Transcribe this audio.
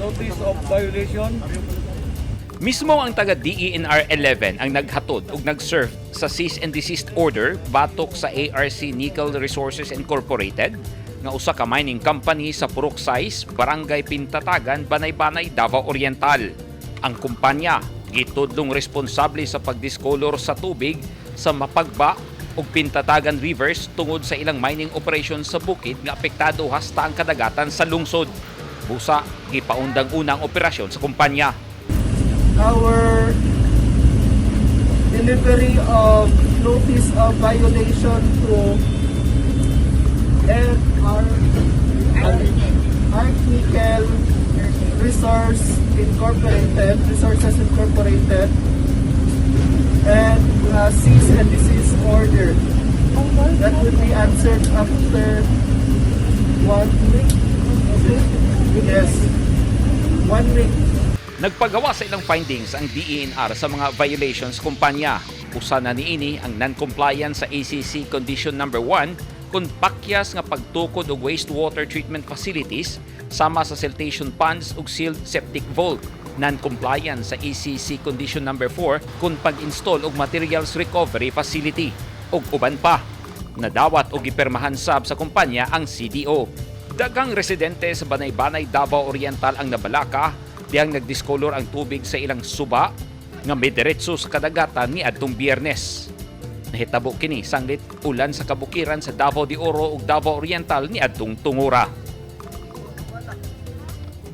notice of violation. Mismo ang taga DENR 11 ang naghatod ug nag-serve sa cease and desist order batok sa ARC Nickel Resources Incorporated nga usa ka mining company sa Purok 6, Barangay Pintatagan, Banay-Banay, Davao Oriental. Ang kumpanya gitudlong responsable sa pagdiscolor sa tubig sa Mapagba ug Pintatagan rivers tungod sa ilang mining operation sa bukid nga apektado hasta ang kadagatan sa lungsod. Busa gipaundang unang operasyon sa kumpanya. Our delivery of notice of violation to NR Arc Nickel Resources Incorporated and cease and desist order that will be answered after one week. Yes, one week. Nagpagawa sa ilang findings ang DENR sa mga violations kumpanya. Usa na niini ang non-compliance sa ACC Condition Number 1 kung pakyas nga pagtukod og wastewater treatment facilities sama sa siltation ponds ug sealed septic vault. Non-compliance sa ACC Condition Number 4 kung pag-install og materials recovery facility ug uban pa. Nadawat og gipirmahan sab sa kumpanya ang CDO. Daghang residente sa Banay-Banay, Davao Oriental ang nabalaka dihang nagdiscolor ang tubig sa ilang suba nga may diretso sa kadagatan ni adtong Biyernes. Nahitabo kini sanglit ulan sa kabukiran sa Davao de Oro ug Davao Oriental ni adtong tungura.